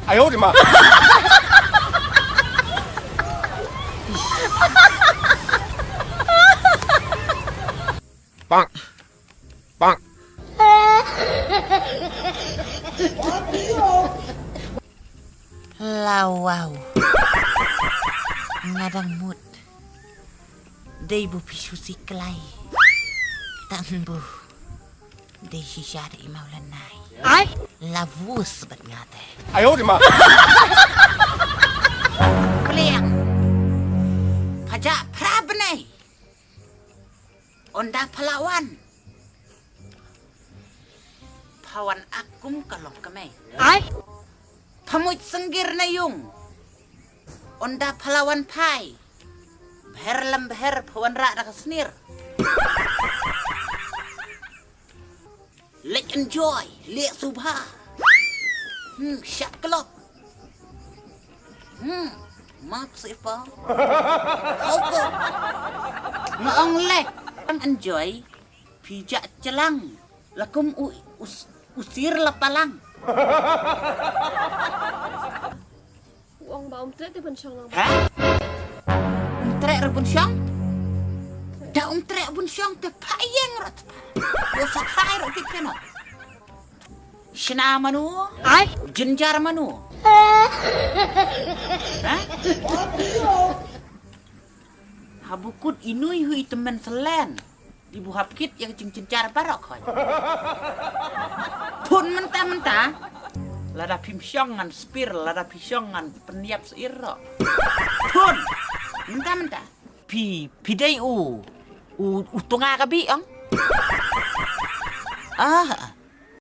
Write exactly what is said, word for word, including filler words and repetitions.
哎呦我的妈！ Bonk. Bonk. Lawaw. Nga dang mut. Dei bu phi shu siklai. Tang bu. Dei shisha dei mau lanai. Ai. Lavus bat nga te. 哎呦我的妈！ Pliang. Phaja phra bnai. Ynda pha la wan. Pha wan akum ka long kmei. Ai. Pha muj synggir na yung. Ynda pha la wan phai. Bher lam bher pha wan rah da ka snir. Lek enjoy, lek subha. Hmm, shap klop. Hmm, map sipa. Hau ko. Nga ong lek. Enjoy. Phi ja chelang. Lakum u, us, usir la palang. U ong ba um treh te ban shong lang. Ha? Um treh re bun shong? Da um treh bun shong te pha ïeng rot. Yo sa khai rot kit keno. Shna manu? Ai? Jinjar manu? Ha? Habukut inui hui temen selen. Ibu hap kit ïa ka jingjynjar baroh khoi. Thun mynta mynta. Lada phim shong ngan spir, lada phi shong ngan pynïap sir ro. Thun mynta mynta. Phi, phi dei u, u, u tunga ka bi ong. Ah.